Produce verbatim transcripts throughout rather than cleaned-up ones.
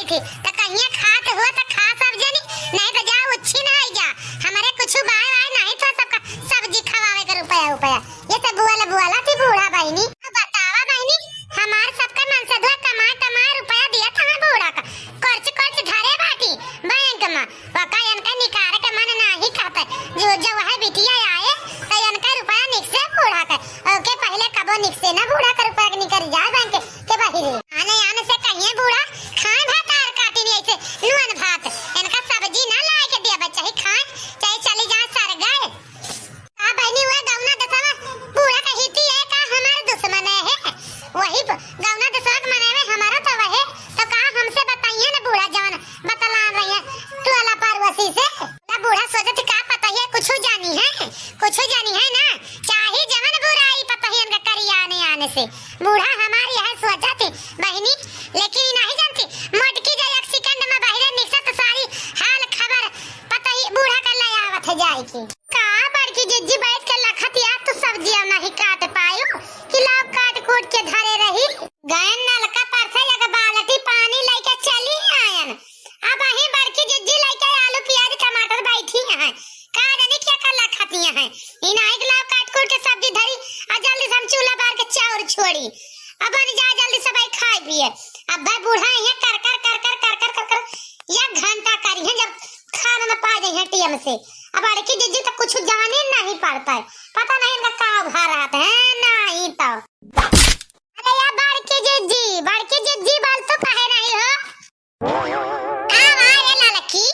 ठीक, त कहिया खात हुआ त खा सब जनी, नहीं त जा उच्छी न आई जा। हमरे कुछ बाय वाय नहीं तो सबका सब्जी खवावे के रुपया उपया। ये तो बुआला बुआला थी बूढ़ा बहिनी। अब बतावा बहिनी, हमार सबका मन से धुआ कमाए तमाए रुपया दिया था बूढ़ा का, कर्ज कर्ज धरे बाटी बैंक में, वका इनका निकारे के मन नाही कहते। जो जो वह बिटिया आए तो इनका रुपया निकसे बूढ़ा के, ओके पहले कबो निकसे ना बूढ़ा का रुपया के निकल जाए बैंक के बहिरे। आने आने से कहिए बूढ़ा खाए भात आर काटी नहीं ऐसे नुअन भात, इनका सब्जी ना लाए के दिया बच्चा ही खाए, चाहे चली जाए सर गए। का बहिनी हुआ गौना दसवा बूढ़ा का हिती है का हमारे दुश्मन है? वही ब-, गौना दसवा के मनावे हमारा तो वहे, तो का हमसे बताइए ना बूढ़ा जवन बतलान रही है तू अला पारवसी से। ना बूढ़ा सोचत का पता है कुछ जानी है, कुछ जानी है ना, चाहे जवन बुराई पता है इनका करी आने आने से। बूढ़ा हमारी यह सोचत बहिनी, लेकिन ई नहीं जानती मोटकी जे एक सेकंड में बाहरे निकसा तो सारी हाल खबर पता ही बूढ़ा का ले आवत है जाए की। का बड़की जिज्जी बैठ के लखत यार तू सब्जियां नहीं काट पायु कि लाओ काट कूट के धरे रही। गयन नलका पर से एक बाल्टी पानी लेके चली आयन। अब अही बड़की जिज्जी लेके आलू प्याज टमाटर बैठी हैं। का जानी क्या कर लखत हैं। इनाई के लाओ काट कूट के सब्जी धरी आ जल्दी से हम चूल्हा बार के चाउर छोड़ी। अब बन जा जल्दी सब खाए पिए। अब भाई बूढ़ा ये कर कर कर कर कर कर कर कर एक घंटा करी है जब खाना न पा जाए टीएम से। अब बड़की जिज्जी तो कुछ जाने नहीं पड़ता है, पता नहीं इनका का उघार रहता है नहीं तो। अरे या बड़की जिज्जी, बड़की जिज्जी बोल तो कहे नहीं हो। का बा रे ललकी,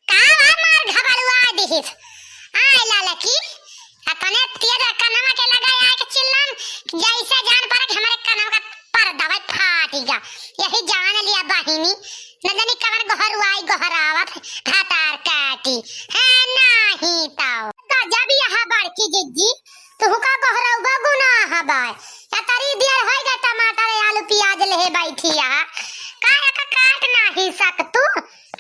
का बा मार घबड़ुआ दिहिस। आय ललकी, अपने तेज कनवा के लगा आए के चिल्लान, जैसे जान पड़े कि हमारे कनवा का पर्दा भाई फाटी गा। यही जान लिया बहिनी, नंदनी कवन गोहरुआई गोहरावत भातार काटी। है नाही तो। गजब यहाँ बड़की जिज्जी, तुहका गोहरउबा गुनाह बाय। या तरी दियर होई गा टमाटर, आलू, प्याज लेहे बैठी यहाँ। का एक काट नाही सकतू?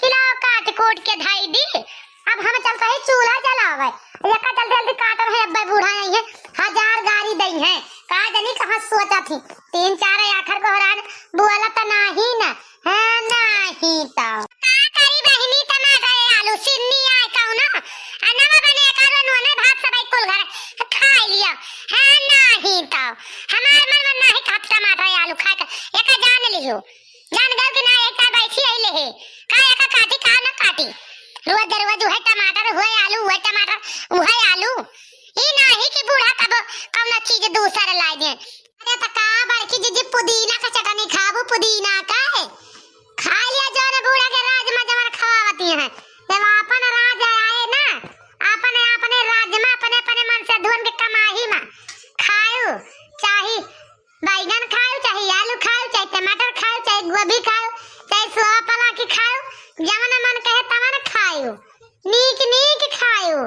किलो काट कूट के धई दी। अब हम चलते ही चूल्हा जलावे। एका जल्दी जल्दी काटब है, अब्बे बूढ़ा आई है, हजार गारी दई है। का जनी कहाँ सोचा थी, तीन चार आखर गोहरान बुआला त नाही न, है नाही तो। का करी बहिनी, टमाटर आलू सिन्नी आए कहू ना, आ नवा बने करो नोने भात सब कुल घर खाई लिया, है नाही तो। हमार मन मन नाही खात टमाटर आलू खाए का, एका जान लियो। जान गयो कि ना, एक तार बैठी आई ले है। का एका काटी, का ना काटी। रोज रोज उहे टमाटर, उहे आलू, उहे टमाटर, उहे आलू। ई नाही कि बूढ़ा कब कौनो चीज दूसर लाई दे। अरे त का बड़की जिज्जी पुदीना का चटनी खाबू, पुदीना का है? खा लिया जौन बूढ़ा के राज में जवन खवावती हैं। जब आपन राज आए ना, आपन, अपने राज में, अपने, अपने मन से धुन के कमाही में खायू, चाही बैगन खायू, चाहे आलू खायू, चाहे टमाटर खायू, चाहे गोभी खायू, चाहे सोया पलाकी खायू, जवन मन कहे तवन खायू, नीक नीक खायू,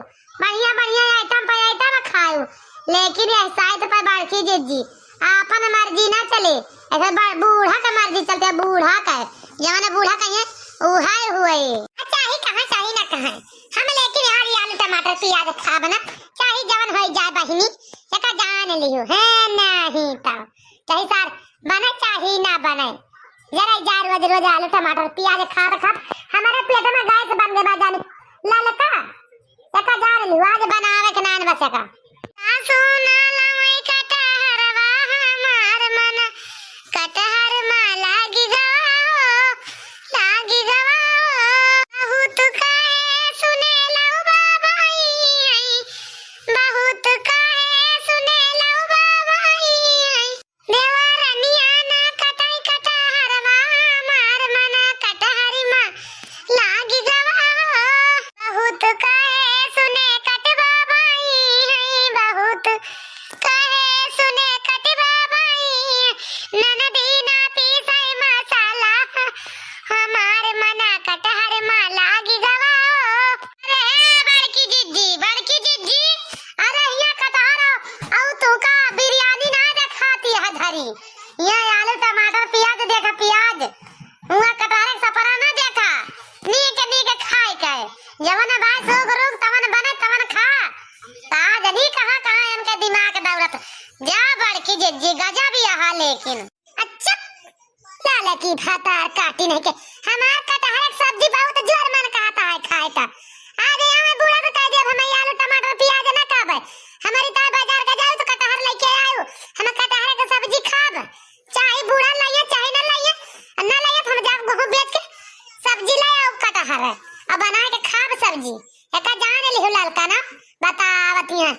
बढ़िया बढ़िया आइटम पर आइटम खायू। लेकिन यह साइत पर बड़की जिज्जी आपन मर्जी ना चले, ऐसे ब-, बूढ़ा के मर्जी चलते, बूढ़ा के, जवन बूढ़ा कहिए उहे हुए। आ चाही कहाँ, चाही ना कहाँ, हम लेकिन यार ये आलू टमाटर प्याज खाब ना, चाही जवन होई जाए बहिनी, एका जान लियो, है नाही तो। चाहे सार बने चाहे ना बने, जरा जा रोज रोज आलू टमाटर प्याज खात खात हमारे पेट में गैस बन गए बा जानी ललका। एका जान लियो आज बनावे के नान बस एका। सासू ना लवई कटहरवा हमार मन कटहर मा लागी गवा हो, लागी गवा हो। बहुत काहे सुने लऊ बाबा ई, बहुत काहे सुने लऊ बाबा ई। देवरनिया ना कटाई कटहरवा, हमार मन कटहरी मा लागी गवा हो। बहुत काहे सुने कटवा बाई है, बहुत काहे सुने कटवा बाई। ननदी ना पीसे मसाला, हमार मन कटहर मा लागी गवा हो। अरे हे बड़की जिज्जी, बड़की जिज्जी, अरे हिया कटहर अउ तुका बिरयानी ना देखाती है धरी। ये आलू टमाटर प्याज देखा, प्याज। हुआ कटहर के सपना ना देखा। नीक नीक खाए के। जवन भाई सोग रोग तवन बने तवन खा। का जनी कहाँ कहाँ इनके दिमाग दौड़त। जा बड़की जिज्जी गजब यहाँ लेकिन। अच्छा, लाला की भातार काटी नहीं के हमार हरे, अब बनाए के खाब सब्जी। एका जान लिहु ललका ना, बतावत है।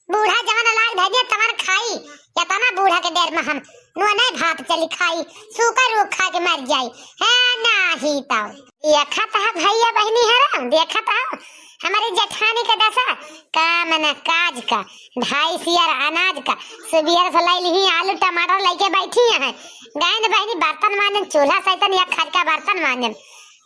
बूढ़ा जवन लाग धइले तवन खाई, एतना बूढ़ा के डेर मा हम नूने भात चली खाई, सूखा रूख खा के मर जाई। है नाही तउ। देखत ह भइया बहिनी हरा, देखत ह हमरे जेठानी के दसा, काम न काज का, ढाई सियर अनाज का, सुबियर से लइ लिही आलू टमाटर लइके बैठी हैं। गइन बहिनी बर्तन मांजन, चूल्हा सैतन या खर का बर्तन मांजन।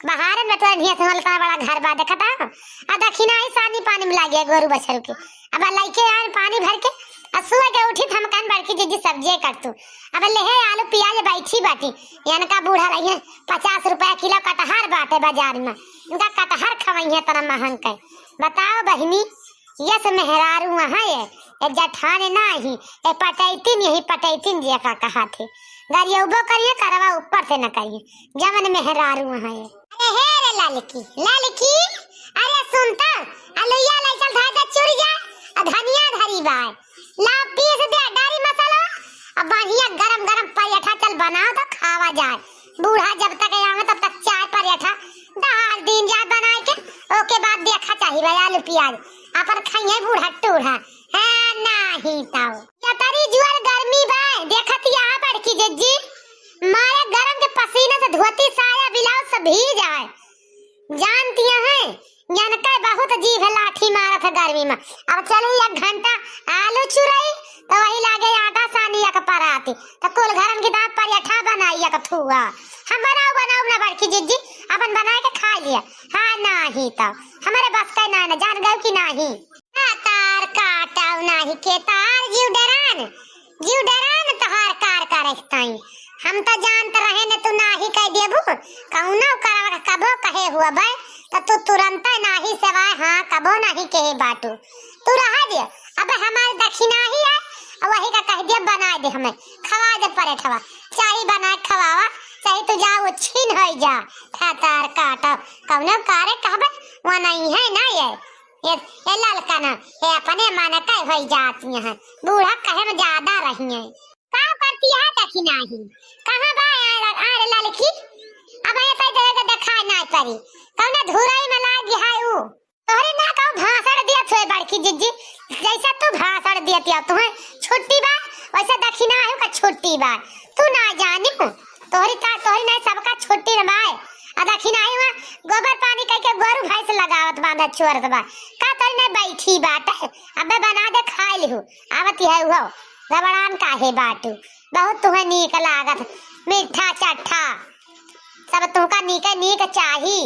बहारे में तो ढिया से होल इतना बड़ा घर बा, देखत ह। आ दखिनाही सानी पानी में लागे गोरू बछरू के। अब लइके आए पानी भर के, आ सुबह के उठी त हम कहन बड़की जिज्जी सब्जिए काट तू। अब लेहे आलू पियाज बैठी बाटी। इनका बूढ़ा रही है, पचास रुपया किलो कटहर बाटे बाजार में। इनका कटहर खवई है इतना महंग के। बताओ बहिनी, यस मेहरारू वहाँ ये, ये जठान नाही, ये पटैतिन, यही पटैतिन जे का कहा थे। गरियउबो करिए, करवा ऊपर से न करिए, जवन मेहरारू वहाँ ये। अरे हे रे ललकी, ललकी, अरे सुन त, अलुइया लइ चल, धाय दे चुरिया, आ धनिया धरी बाय, ला पीस दे डारी मसाला, आ बढ़िया गरम गरम पराठा चल बनाओ त खावा जाए। बूढ़ा जब तक आवे तब तक चाय पराठा डाल दीन जाए बनाए के, ओके बाद देखा चाही भाई आलू पियाज, अपन खाइए बूढ़ा टूढ़ा। है नाही तउ। या तरी जुआर गर्मी बा, देखत यहाँ बड़की जिज्जी, मारे गरम के पसीना से धोती साया ब्लाउज सब भीज आए। जानती हैं, इनका बहुत जीभ लाठी मारत है गर्मी में। अब चली एक घंटा आलू चुराई, तो वही लागे आटा सानी एक पराती, तो कुल घरन की दांत पराठा बनाई एक थुआ। हम बनाओ, बनाओ ना बड़की जिज्जी, अपन बनाए के खा लिया। हाँ, नाही तउ, हमारे बस का ना, ना जान गयो कि नाही। तार काटव नाही के तार जीव डरान, जीव डरान तोहार कार का रखताई। हम तो जानत रहे न तू नाही कह देबू, कौनो करवा कबो कहे हुआ बे, तो तू तुरंत नाही सेवाए हाँ कबो नाही कहे बाटू। तू रह दे, अब हमारे दखिनाही है, अब वही का कह दे बना दे हमें, खवा दे पराठवा, चाहे बना खवावा, चाहे तू जा वो छीन हो जा। तार काटव, कौनो कारे कहबे, वो नहीं है ना ये। ए, ए ललका ना, ए अपने मन के होई जाती हैं। बूढ़ा कहे में ज्यादा रही हैं। का करती है दखिनाही? कहाँ बा आर, आर ललकी? अब ये तो देखे के देखाई ना परी। कौने धुरई में लागी है ऊ? तोहरे ना कहूँ भाषण दिया थे बड़की जिज्जी, जैसे तू भाषण दिया तिया, तुम्हें छुट्टी बा, वैसे दखिनाही का छुट्टी बा। तू ना जानी तोहरी का, तोहरी नहीं सबका छुट्टी न बाय। आ दखिनाही वहाँ गोबर पानी कइके गोरू भैंस लगावत बांधत चोरत बा। का तोहरी नहीं बैठी बाटे? अबे बना दे खाए लिहू। आवत है उहो। गबड़ान काहे बाटू? बहुत तुम्हें नीक लागत। मीठा चट्ठा। सब तुमका नीके नीक चाही।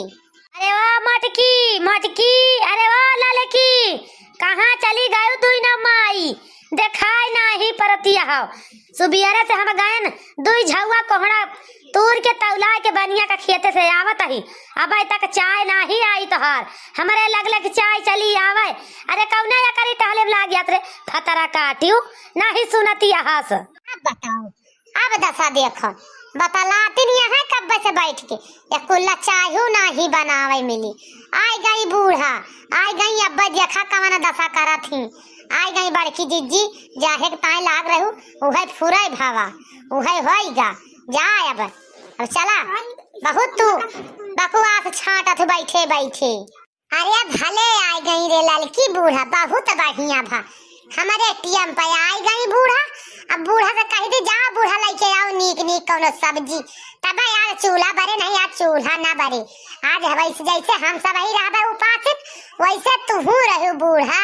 अरे ओ मटकी, मटकी, अरे ओ ललकी, कहाँ चली गयू दुई न माई? देखाई नाही परतिया हो। सुबियरे से हम गयन दुई झउआ कोहड़ा तूर के तौला के बनिया का खेते से आवत ही, अबे तक चाय नाही आई तोहार। हमरे लगले कि चाय चली आवे। अरे कौने एकरी टहले में लाग जात रे, फतरा काटियो, नाही सुनती अहास। अब बताओ, अब दसा देखो, बतलातिन यहाँ कब्बे से बैठ के, या कुल्ला चाहू नाही बनावे मिली। आइ गई बूढ़ा, आइ गई अब्बा देखा कवन दसा करत ही। आइ गई बड़की जिज्जी, जाहे के ताई लाग रहू, उहे फुरै भावा, उहे होइगा। जा अब, अब चला, बहुत तू बकवास छाटत बैठे बैठे। अरे भले आइ गई रे ललकी बूढ़ा, बहुत बढ़िया भा। हमरे टियम पे आइ गई बूढ़ा। अब बूढ़ा से कहि दी, "जाओ बूढ़ा, लइके आओ नीक नीक कौनो सब्जी।" तब यार चूल्हा बरे नहीं, आज चूल्हा ना बरे। आज वैसे जैसे हम सब ही रहबे उपासित, वैसे तुहू रहू बूढ़ा।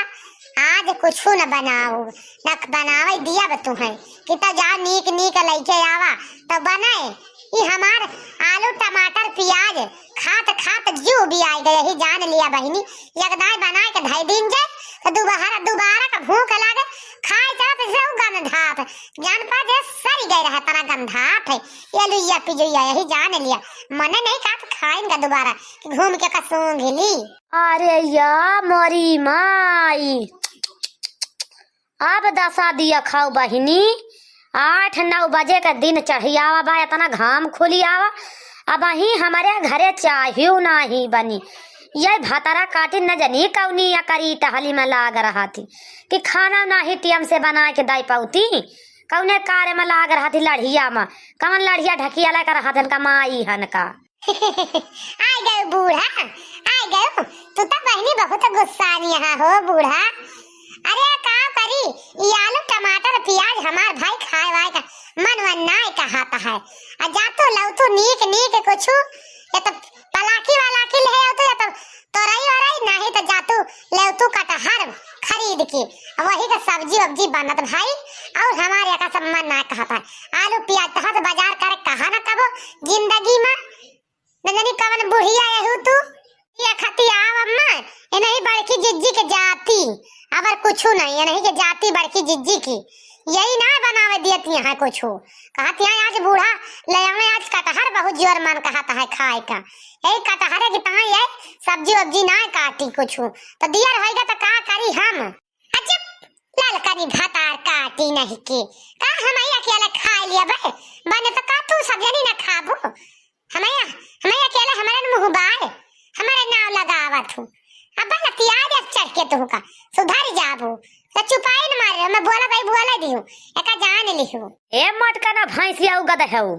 आज कुछू न बनाओ, न बनावे दिया बा तुहें। कि त जा नीक नीक लइके आवा, त बनाए। ई हमार आलू, टमाटर, पियाज खात खात जीव भी आइ गए ही, जान लिया बहिनी। एक दाई बनाए के धइ दीन जे, त दोबारा, दोबारा का भूख लागे, खाए चला त जऊ गंधात। जान पा जे सरी गए रहे तना गंधात है। ये लुइया पिजुइया यही जान लिया। मने नहीं कहा त खाइन का दोबारा, कि घूम के का सूंघ ली। अरे या मोरी माई। अब दसा दिया खाओ बहिनी, आठ नौ बजे के दिन चढ़ी आवा बा, इतना घाम खुली आवा, अबहीं हमरे घरे चाहू नाही बनी। ये भतरा काटी न जनी कौनी या करी टहली में लाग रहा थी कि खाना नाही टियम से बना के दे पौती, कौने कार्य में लाग रहा थी लड़िया में, कौन लड़िया ढकिया लेकर हाथन का माई हन का। आइ गयो बूढ़ा, आइ गयो। तू तो बहिनी बहुत गुस्सानी है हो बूढ़ा। अरे का करी, ई आलू, टमाटर, पियाज हमार भाई खाए वाए का मन वन नाय कहत है। आ जा तू लौतू नीक नीक कुछु, या तो पलाकी वाला की ले आउतू, या तो तोरई ओरई, नहीं तो जा तू लौतू कटहर खरीद के, आ वही का सब्जी वब्जी बनत भाई। और हमारे का सब मन नाय कहत है। आलू पियाज तहा से बाजार करे कहा न कबो जिंदगी में। न जानी कवन बुढ़िया यहू तू। ये खती आव अम्मा, ये नहीं बड़की जिज्जी के जाती, अबर कुछु नहीं, ये नहीं के जाती बड़की जिज्जी की। यही ना बनावे दियत यहाँ कुछु। कहत यहाँ आज बूढ़ा ले आवे, आज कटहर बहुत जोर मन कहत है खाए का। यही कटहरे की तहाँ ये सब्जी वब्जी ना काटी कुछु। तो दियर होइगा तो का करी हम? अजब ललकनी भतार काटी नहीं के। का हम अकेले खाए लिया बे? बने तो का तू सब जनी ना खाबू? हमैया, हमैया अकेले हमारे न मुँह बाय, हमारे नाव लगावत हूँ। अब लतिया दे चढ़ के तू का, सुधर जाबू। तो चुपाई न मारे, मैं बोला भाई बोला दी हूँ, एका जान ली हूँ। ए मोटका ना भैंसिया उ गदहेउ,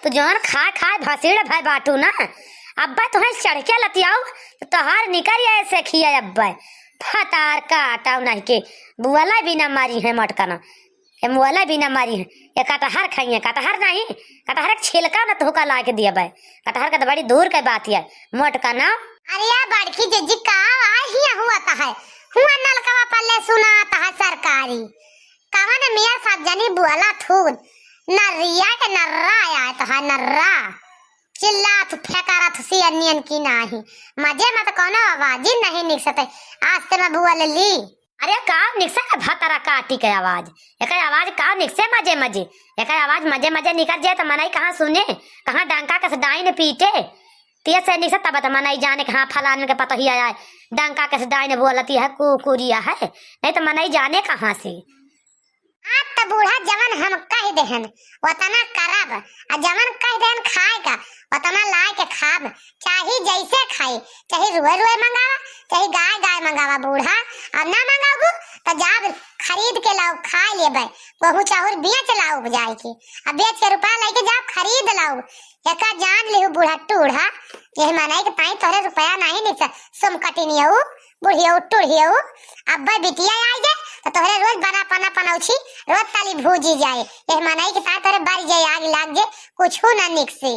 तू जौन खाए खाए भसीड़ भय बाटू ना, अब्बे तुहें चढ़ के लतियाऊ, तो तोहार निकर ये से खिया अब्बे। भतार काटाऊ नहीं के, बुआला भी ना मारी है मोटका ना। ए मुअला भी ना मारी है, ये कटहर खाइए, कटहर नहीं, कटहर के छिलका न तोहका लाके दिया बे, कटहर के तो बड़ी दूर के बात है, मोटका ना। अरे या बड़की जिज्जी का आय हिया हुआ ता है, हुआ नलकवा पल्ले सुनाता है सरकारी, कवन मियाँ सब जनी बुअला थून, नर्रिया के नर्रा आया तो है नर्रा, चिल्लात फेंकारत सियनियन की नाही, मजे मत कौनो आवाजी नहीं निकसते, आस्ते में बुअल ली। अरे का निकसे है भतरा काटी के आवाज? एकर आवाज का निकसे मजे मजे? एकर आवाज मजे मजे निकल जाए तो मनई कहाँ सुने? कहाँ डंका के से डाइन पीटे? तिया से निकसे तब तो मनई जाने कि हाँ फलानन के पतोहिया आए, डंका के से डाइन बोलती है, कुकुरिया है, नहीं तो मनई जाने कहाँ से? आज तो बूढ़ा जवन हम कह देहन, वतना करब, आ जवन कह देहन खाए का, वतना लाए के खाब, चाहे जैसे खाए, चाहे रुए रुए मंगावा, चाहे गाय गाय मंगावा बूढ़ा, और ना मंगाबू तो जाब खरीद के लाओ, खाए लेबे, गहूँ चाउर बेच लाओ जाए के, आ बेच के रुपया लेके जाब खरीद लाओ। एका जान लिहू बूढ़ा टूढ़ा, यही मनई के ताई तोहरे रुपया नहीं निकसा, सोम कटिनियऊ, बुढ़ियऊ टूढ़ियऊ, अब्बे बिटिया आई जे, तो तोहरे रोज बना पना पनौछी, रोज तली भूजी जाए, यही मनई के ताई तोहरे बारी जाए आग लाग जे, कुछ ना निकसे।